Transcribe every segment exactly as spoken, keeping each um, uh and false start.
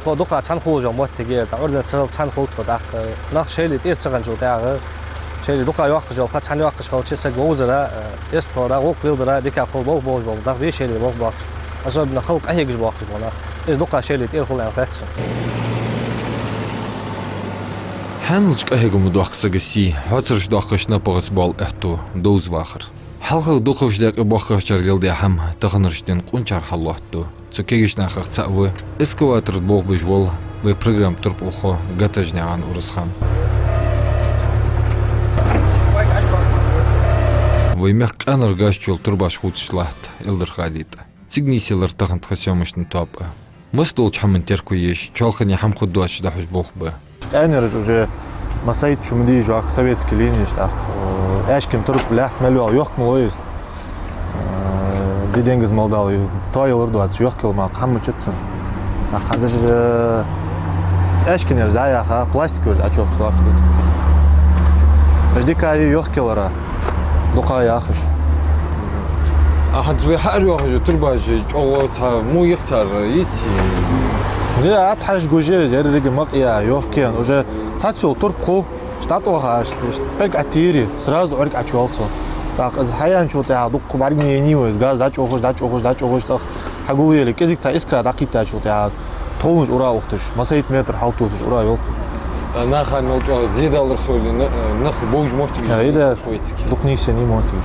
Тхо дукха цхьана хулаш йола моттиг я ер, тӀаккха орден сарал цхьана хул тхо, тӀаккха нах шоайла тӀера ца хинначул тӀехьагӀа, шоайла дукха йоаккхаш йола ха цхьана йоаккхаш хилча, саг вовзара, э, эшаш хилара, гӀулакх леладара дика хул, болх болаш бола нах бий шоайла болх боаккхаш. Особенно хала къахьегаш боаккхаш бола нах. Уж дукха шоайла тӀера хул аьнна хет сона. Хьаьналча къахьега ма доаккх сага сий, хьоцараш доаккхаш, напагӀаца бола аьттув довза вахар. Хьалхагӏа дукхагӏча даькъе боккхагӏчар леладаь хӏама таханарча ден къоначар хьалоаттаду. Цу кагийча нахах цаӏ ва экскаваторах болх беш вола вай программа турпалхо Гатажнаькъан Урусхан. Вай мехка къаьнара газ чу йола турбаш хувцаш латт Эльдар-Халида. Цига нийсъелар тахан тха съёмочни тоаба. Масса долча хӏаман терко еш, чоалхане хӏама хургдоацаш дӏахьош болх ба. Къаьнараш уже массайтта шу ма дий, жокх советски линеш, тӏаккха, э, аьшкан турп лаьтта мел йоагӏа, йохк ма лой из. Э, ди денгаз мел дала, тоаялар доацаш, йохк йола ма хӏама чу цун. Тӏаккха хӏанз даже, э, аьшканераш дӏаяха, пластиковаш дӏачуйохкаш доацаш да. Аш дика йохк йолара. Дукха яхаш. А хӏанз вай хьаара йоахаш турбаш чӏоагӏа цхьа му йих цар йиций? Де, атхьаш гуже, еррига макъя, йохкена. Уже цхьацца йола турп хул, штатоха, аш, аш, пӏег ӏатийри, сразу ӏорг ӏачувалцо. Тӏаккха из хьаяьнначул тӏехьагӏа дукха бӏаргни яйнай вай, газ дӏачӏоагӏаш, дӏачӏоагӏаш, дӏачӏоагӏаш, тӏаккха хьагулъеле, кӏезига цхьа искра дӏакхийттачул тӏехьагӏа, тховнаш ура ухташ, массайтта метр хьалтувсаш ура йолхаш. Наха мел чӏоагӏа зе далар соли, на-, нах бовш моттиг. Ай да, дукха нийсъенна моттиг.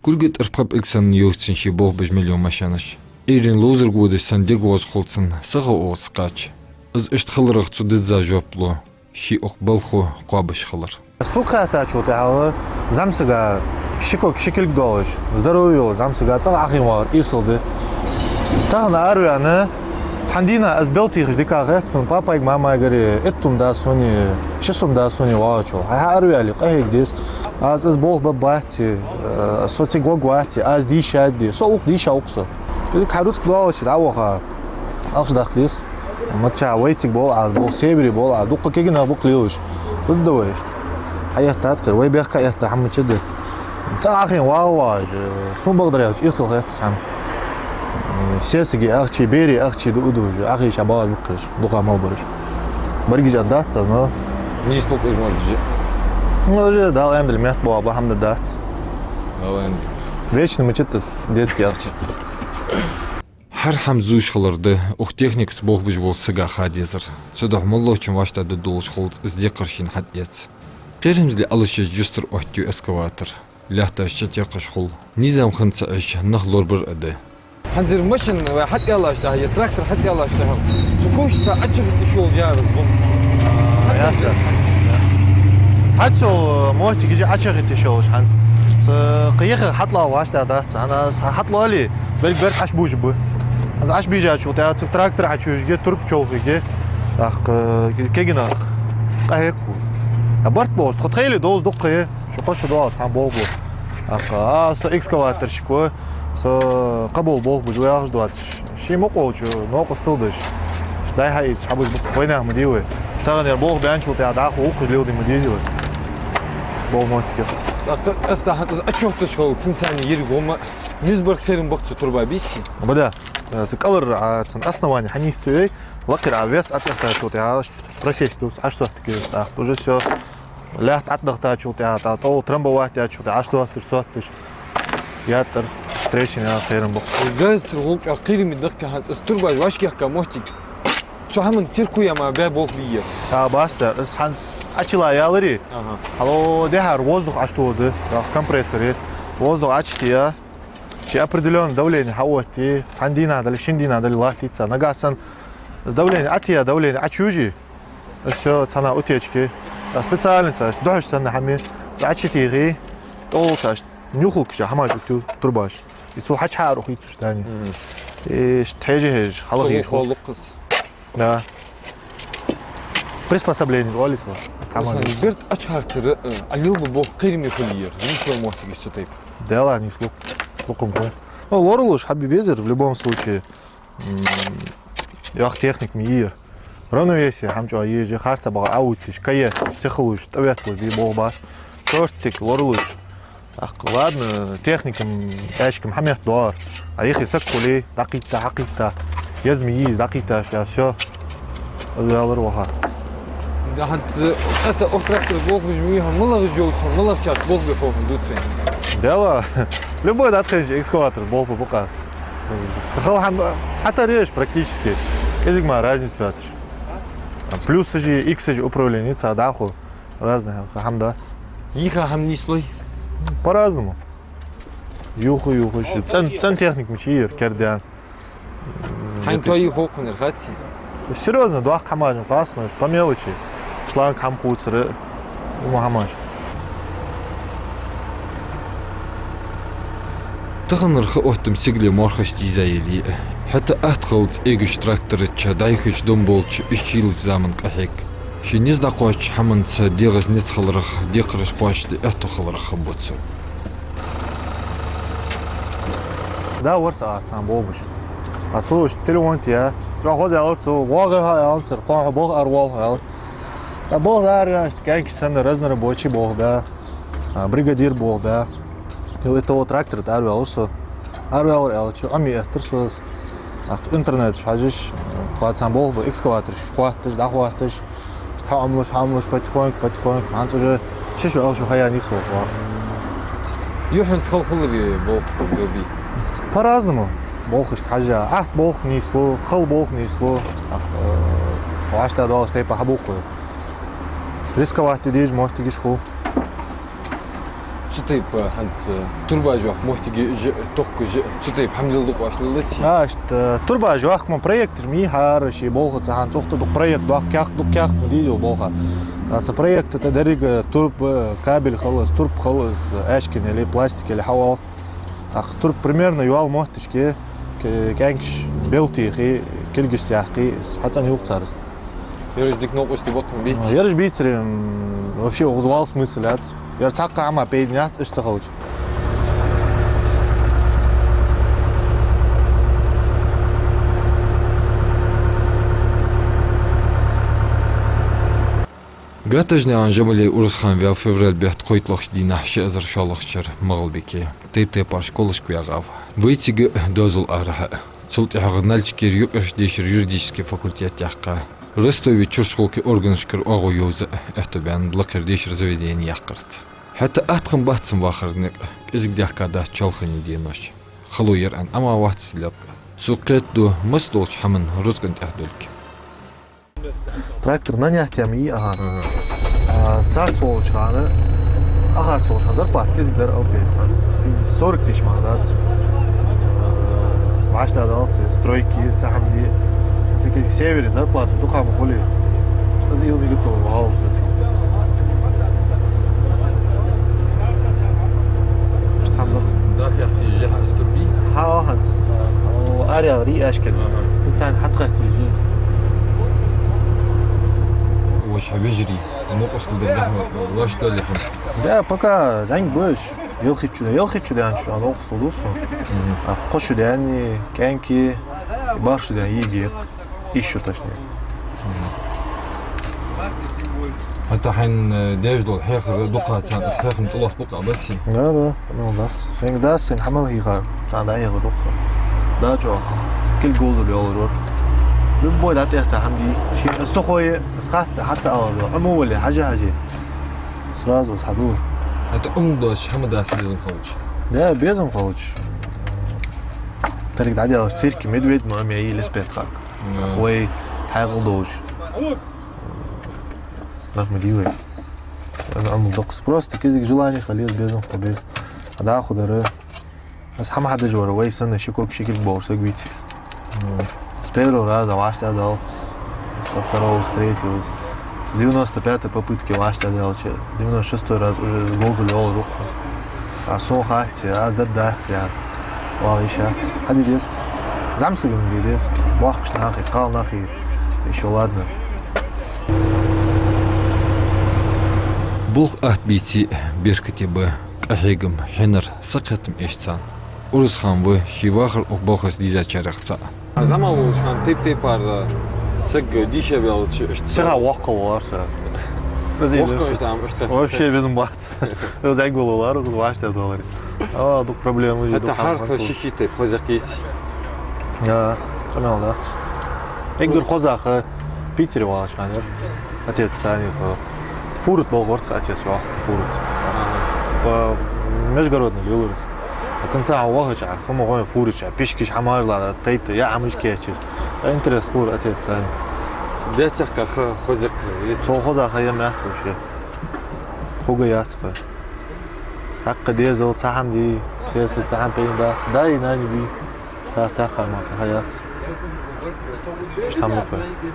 Гургера тӏара пхи пӏелг санна йовз цун ше болх беш мел йола машенаш. Ӏуйрийна ловзаргводаш санна дег гӏоз хул цун саха оцкъач. Из иштта хиларах цу дизза жоп лу. Ше укх балхо кхоабаш хилар. Сога хаьттачул тӏехьагӏа зӏамсага ши ког, ши кулг долаш, здоровье йолаш зӏамсага цӏагӏа Ӏохайна вагӏар эсала да. Тахан араваьнна, цхьан дийнахьа аз бел тийхаш дика хет сона, папайга, мамайгара итт сом да сона, ши сом да сона вагӏачул. Хьа, хьа араваьле, къахьега деза. Аз, аз болх бергбац, э, со цига варгвац, аз дийша да, со укх дийша ва-кх со. Кулг хьа рузкъа долаш дӏаваха, ахча даккха деза. Маччахьа вай цига бола аз, бола Сибре бола аз, дукха кагий нах ба-кх лелаш. Дуда вай. Хьаэттад кхы, вай бехк хьаэтта хӏама чу да. Цӏагӏа Ӏохайна вагӏа вагӏаш, сона бакъдар яхача, эсала хет цхьана. Сесаге ахча, бере ахча ду, ду, Ӏохайша багӏаш ба-кх уж, дукха мел бараш. Баргаш а дац, но. Нийслу-кх уж ма дий. Ну, уже Дала аьннадале, метта богӏа ба хӏама дац. Дала аьннадале. Вечно мичад из, детский ахча. Хӏара хӏама зувш хилар да укх техникаца болх беш волча сага ха дезар. Цудухьа моллагӏчун вӏаштӏехьа дӏадолалуш хул из декхар шийна хьатӏаэца. Кхерамзле Ӏалашъеш юстара оттаю экскаватор. Лаьтташ чу текхаш хул. Низам хинна ца Ӏеш, нах лорабар а да. Хӏанз ер машин вай хьатӏаяллача тӏехьа, е трактор хьатӏаяллача тӏехьа, цу кошаца Ӏочахийтта йиш йолаш яр из бу. А, ясно. Цхьацца йола моттиг ижа Ӏочахийтта йиш йолаш хӏанз. Ца кхы ехар хьатӏалла вӏаштӏехьа дац. Хӏана, хьатӏаллале, берриг берд Ӏочубужаргба. Хӏанз Ӏочубийжачул тӏехьагӏа цига трактор Ӏочуйижаргья, турп човхаергья. Тӏаккха, э, кагий нах къахьегӏ хул. А барт болаш, тхо тхоайла довза дукха я, ши-кхо шу доагӏа цхьана болх бу. Тӏаккха, а, со экскаваторщик ва, со кхабола болх бу, вай яхаш доацаш. Ший мукъа волча новкъостал деш. Ш дай хьаийца, хьабуж бу-кх, вайнаьха ма дий вай. Тахан ер болх баьнначул тӏехьагӏа дӏахо укхаза леладе ма дезий вай. Бола моттиг я. Тӏаккха аз тахан из Ӏочуйохийташ хул, цунца цхьана йир гӏома. Низ бар кхерам ба-кх цу турба бийци? Ба да. Э, цу кӏалхара, а, цун основани хьанийсса вай, лакхера, а, вес Ӏотӏехтачул тӏехьагӏа просесть дувц, Ӏаш соттаргья из, тӏаккха уже всё. Лаьтта Ӏотӏадахийтачул тӏехьагӏа, тӏа-, тӏол трамбовать яьчул тӏехьагӏа, Ӏаш сотташ, сотташ. Яттар трещина кхерам ба-кх. Газацара гӏулакх чӏоагӏа кхераме да-кх хӏанз, из турбаш вӏашкаехка моттиг. Цу хӏаман терко яь ма баь болх бий ер? А, баста, из хӏанз Ӏочуйилла яларе. Аха. Хьалдехьара воздух Ӏочутоха да, компрессор я. Воздух Ӏочутея. Ший определённый давление хьаотте, цхьан дийнахьа дале, шин дийнахьа дале латтийта цар. Нагахьа санна давление Ӏотея, давление Ӏочуйожий, всё, цхьана утечка. А специально цар, духьаш санна хӏама, Ӏочутехе, тӏол цар, нюхалкаш, хӏамаш оттаю турбаш. И цул хьачухьа арахийцаш дани. Мгм. И ш-, хьежа-хьежа, хьалхийша. Цул хьалха лукхус. Да. Приспособление оал цох. Хӏанз берд Ӏочухьарцара, э, Ӏа лелабу болх кхераме хулий ер, нийслу моттигаш цу тайпара? Дела нийслу. Лукхунга. Ну, лоралуш хьабе безар в любом случае. М, йоккха техника ма йий ер. Равновесие хӏама чӏоагӏа еш, харцахьа багӏа Ӏоувтташ, кхаетташ, сихалуш, тӏаветталуш бий болх бац. Чёрт тик лоралуш. Тӏаккха, ладно, техника-м, аьшка-м хьаметта доагӏар. А юхе саг хуле, дӏакхийтта, хьакхийтта. Еза ма йий из дӀакхийтташ, я, всё. Из ваьлар ваха. Да, хӀанз, э, къаьстта укх трактора болх беш ма вий хьо, малагӀа йолча, малагӀчарца болх бе хьо, хӀана дувц вайна? Дела, любой дӀатӀахайнача экскаватора болх бе ба-кх аз. Хала хӀама, цхьатарра я уж практически. КӀезига мара разница яц уж. Плюсаш а, иксаш а управлени цхьа дӀахо. Разный хӀама, хӀама дац. Йийха хӀама нийслой? По-разному. Юха, юха, ши. ЦӀена, цӀена техника мичай ер, кердадаьнна. Хьайна тоъий хов-кх ер, хац? Серьёзно, доккха хӀамаш ма кхоссаш, по мелочи. Шланг хӀама хувцар, ума хӀамаш. Таханара ха оттам сигале морхаш дийза яле а, хӀаьта атта хилац эгача трактора чу дӀайихача дом болча ишта шийлача заман къахьег. Ший низ дӀакхоачача хӀаманца дегӀаца низ хиларах, декхараш кхоачашде аьттув хиларах хам бу цун. Да вар са арцахьа болх беш. А цо иштта телефон тӀа я. Цо хоза аьлар цо, воагӀа хьо аьнна цар, кхоана болх ара воалл хьо аьлар. ТӀаккха болх ара ваьнна, иштта кӀаьнкаш санна, разнара бочий болх баь, а, бригадир болх баь. Йо, это вот трактор тӀа араваьлар со. Араваьлар аьлча, Ӏомае эттар со из. ТӀаккха интернета чу хьажаш, тхоацахьа болх ба, экскаватораш хоатташ, дӀахоатташ, иштта хьаӀомалуш, хьаӀомалуш, потихоньку, потихоньку, хӀанз уже ши шу, ялх шу ха яьннай-кх со. Юххьанца хала хуларий болх, Габий? По-разному. Болхашка хьежжа. Атта болх нийслу, хала болх нийслу. ТӀаккха, э, вӀаштӀехьадоалача тайпара хьабувц-кх. Рисковать де дезача моттигаш хул. Цу тайпара хӀанз, э, турба йохка моттигаш, токаш, цу тайпара хӀама леладу-кх оаш, лелаций? А, иштта, э, турба йохка ма проекташ ма йий хӀара ший болхаца, хӀанз цу тӀа дукха проект дохк-кх, дукха кхехкам дийза болх. А цу проекта тӀа деррига турба, кабель хилац, турба хилац, аьшкан яле, пластик яле хьаоал. ТӀаккха из турба примерно йоал моттигашка, кӀаьнкаш бел техе, кулгашца яьккхе, хьацӀенъювц цар из. Ераш дика новкъостий ба-кх, ма бий? Ераш бийцаре, м, вообще укхаза вала смысл яц. Ер цхьаккха хӀама пайдана яц, иштта ца хилча. Гатажнаькъан Жамалеи Урусхана ваьв февраль бетта кхойтталагӀча дийнахьа ши эзар шоллагӀча шера МагӀалбике. Тайп-тайпара школашка ваьгӀав. Вай цига доазол арахьа а. Цул тӀехьагӀа Нальчикера юкъерча дешара юридически факультет яьккха. Ростове чурчхалкхе органашкара оагӀув йовза а аьттув баьннаб лакхера дешара заведени яккхарца. ХӀаьта атта хам бац цун вахара никъ, кӀезига даьхка дац чоалхане денош. Хало яр аьнна Ӏомавац из лелкъа. Цо кхетаду, масса долча хӀаман рузкъан тӀехь долга. Трактор нанять яь ма йий акхар. Мгм. А, царца волча хана, акхарца волча хана зарплата кӀезига дар алапи. Сорок тысяч мара дац. ВӀаштӀехьадаллалца, стройки, цхьа хӀама де. Цига севере зарплата дукха ма хулий. Аз ил мига тол валуса. Иштта хӀама да. Дах яхтий жеха из турби? Хьа, хӀанз. О, арял ри ашкал. Ага. Цин цхьан хьатхахтий жи. Вож хьа вежарий, мукъусла дер дахма, вож доли хьам. Да, пока зӀамига ба уж. Ялхитта шу да, ялхитта шу даьннача, аз укхаза тӀа ду со. Мгм. А, кхо шу даьннай, кӀаьнки, бархӀ шу даьннай, йиги. Ишшу, точнее. ХӀаьта хьайна, э, деш дола хьехар дукха царна, из хьехам тӀалоацбу-кх, баций? Да, да, ну да. Сайна да, сайна хӀама хьийхар, царна дӀахьехар дукха. Да, чӀоагӀа кулг говзал йолаш вар. Любой дӀатӀехьа хӀама дий. Шийна из ца хой, из хац, хьа ца алар, Ӏомавале, хьажа, хьажа. Сразу из хьаду. ХӀаьта Ӏомадоацаш хӀама дац безам хилча? Да, безам хилча. Деррига дӀадаьлча цирке медведь ма Ӏомаяьй велосипед хьакха. Да. Вай хьаькъал долаш. Нах ма дий вай. Ӏомал даккхас. Просто кӀезига желание хила еза, безам хила беза. ДӀахо дар. Аз хӀама хьадеш вар, вай санна ши ког, ши кулг болаш саг вийца из. Ну. С первого раза вӀаштӀехьадаллалца. Со второго встретил из. С девяносто пятой попытки вӀаштӀехьадаьлча, девяносто шестой раз уже говзал йолаш ва-кх. А сона хац, аз дергдац, яхаш. ВагӀа йиш яц. Хьаде деза-кх. ЗӀамсагага де деза. Боккхача нахи, кхалнахи. Ещё ладно. Болх атта бийце беркате ба, къахьегам, хьинар, сакхетам эш царна. Урусхан ва ший вахар укх балхаца дийзачарех цаӀ. ЗӀамига волча хана тайп-тайпара саг дийша ваьлча, иштта. Сиха воккхагӀа вар со. ВоккхагӀа иштта, ам, иштта. Вообще безам бац. Из эггула лар, вӀаштӀехьадаларе. А, дукха проблемаш, хӀаьта дукха хӀара хӀама хул. Ши-ши тайпа хоза кхийц. Да. Къамаьл дац. Эггара хоза ха Питере вагӀаш хиннаяр. Отец царна тхо. Фура тӀа болх баьр тха отец, йоах, фура тӀа. По межгородный лелар из. А цунца хьавахача, хӀама гӀой фура чу, пишкаш хьамаш лаьрхӀар, тайп-тайпара яа хӀамаш кийчъяьр. А интерес хургьяр отец царна. Даьцех ха хоза кхы. Цо хоза ха я мягкий вообще. Хургьяц-кх. ТӀаккха дезал цхьа хӀама дий, сесаг цхьа хӀама пайда бац. Даи нанеи бий. Цар цхьаккха мара ха яц. Иштта хӀама ма йий.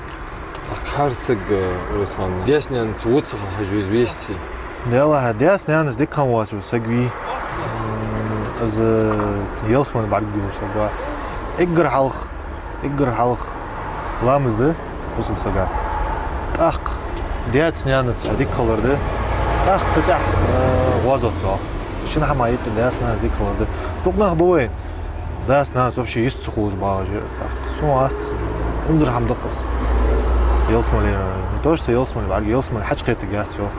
ТӀаккха хӀара саг, э, Урусхан, даьца-наьнаца вуцах хьажа веза вести. Делахь, даьца-наьнаца дика хинна воацаш саг вий. М, из ялсмале бӀаргагуш саг вац. Эггара хьалха, эггара хьалха ламаз да бусалба сага. ТӀаккха даьца-наьнаца дика хилар да. ТӀаккха цу тӀехьа, э, гӀазот да. Шин хӀама юкъе даьца-наьнаца дика хилар да. Дукха нах ба вайна. Даьца-наьнаца вообще йист ца хулаш багӀаш. Сона ац, унзара хӀама да-кх из. Ялсмале, не то что ялсмале, бӀарга ялсмале хьачукхетаргьяц, йоах.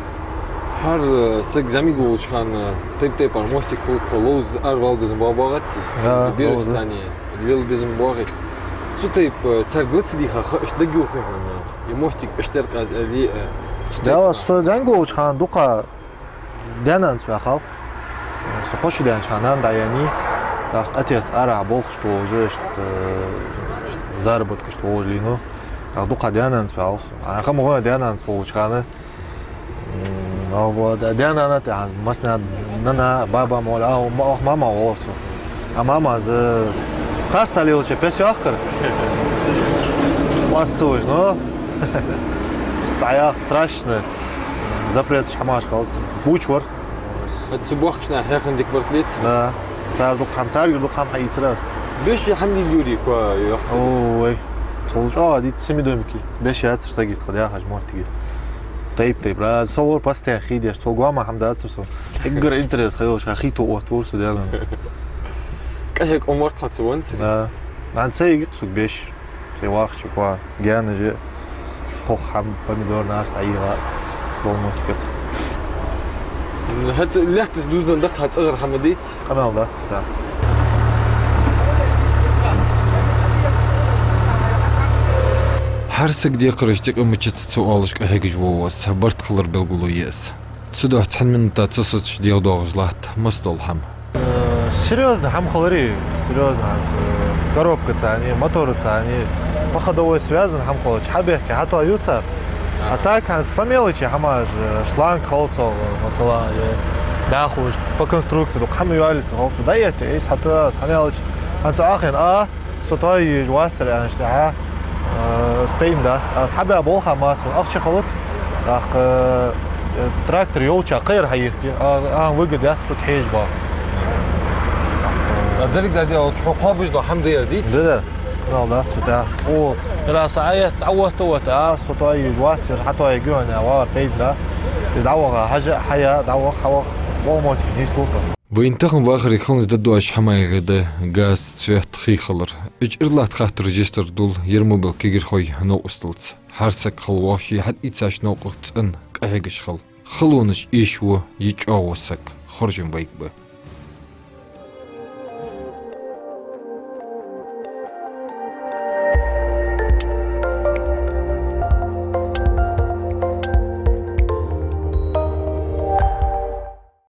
ХӀара, э, саг зӀамига волча хана тайп-тайпара моттиг хул-кх, ловза аравала безам боагӀа багӀаций? Да, бераш ловза. Царна лела безам боагӀий? Цу тайпара, э, царга ла ца дийха ха иштта дагайоахий хьона? Е моттиг иштта дар-кх аз аьле, э, цу тайпара. Да, со зӀамига волча хана дукха даь-наьнаца ваьхав. Со кхо шу даьннача хана нана дӀаяьннай. ТӀаккха отец арахьа болхаш тохаш, иштта, э, заработкаш тохаш лийнав. ТӀаккха дукха даь-наьнаца ваьхав со. А хӀама гӀой даь-наьнаца волча хана. М, а, вот, а даь-нана тӀехьа, массанена нана, баба ма оал, а, ма-, мама оалар цох. А мама, э, харцахьа лелача пес йоаккхар. Класс ца вуш, но. ДӀаяха страшно. Запреташ хӀамаш хилац. Бучвар. Цу бохкашна хьехам дика барт лец? Да. Цар дукха хӀама, царгара дукха хӀама хьаийцар аз. Беш хӀама дийла юрий кхо йоах. Ой. Цул чӀоагӀа дийцар семи домики. Беш яцар сага тха даьхача моттиге. Тайп-тайпара. Со вар пастаьх хий деш. Цул гоама хӀама дацар со. Эггара интерес хилча, хий тоъ оттавора со делан. КӀаьхьа къомарт хьо ца ванцари? Да. Нана ца йигий-кх сога беш. Цу вахача кхо гаьнаш, хох хӀама, помидор, нарс Ӏайха, болмаскет. ХӀаьта лаьттаца дувзаденна даккха цӀагӀара хӀама деций? Къамаьл дац, да. ХӀара сага декхараш дикъа мичаца ца оалаш къахьегаш ва из, барт хилар белгало я из. Цудухьа цхьан минута ца соцаш дегӀадоагӀаш латт массадола хӀама. Э, серьёзно хӀама хиларий, серьёзно, хӀанз, э, коробкаца а, мотораца а, по ходовой связан хӀама хилча, хьабехке, хьатоаюв цар. А так, хӀанз по мелочи хӀамаш, э, шланг хилац цох, масала, е дӀахо по конструкции, дукха хӀама йоалаеш хилац, дӀаэтта, из хьатоаяьй, хьаналча, хӀанз ахин, а, Со тоаеш вацар аьнна тӀехьа, э, спейн дац. Аз хьабаь болх мац, ахча хилац. ТӀаккха, э, трактор йолча кхера хьайихки, а, а, выгода яц цу хьежа ба. А деррига да дел, хьо кхобуж до хӀама дер диц? Да, да. Нал дац цу тӀа. О, раз а ет, а вот, вот, а, со тоаеш вацар, хьатоаеш гуна, вар пейд да. Из дӀаваха, хьажа, хьая, дӀаваха, хьаваха, болмотик нийслуха. Вайна тахан вахаре хиланза дадоаш хӀамаех да газ, цвет, хий хилар. Уж ира латта хаттараш йистар дул Ермобил кагирхой новкъосталца. ХӀара саг хала воагӀаш, хьатӀаийцача новкъах цӀена къахьегаш хила. Халонаш эшаво, е чӀоагӀо саг хоржам вайга ба.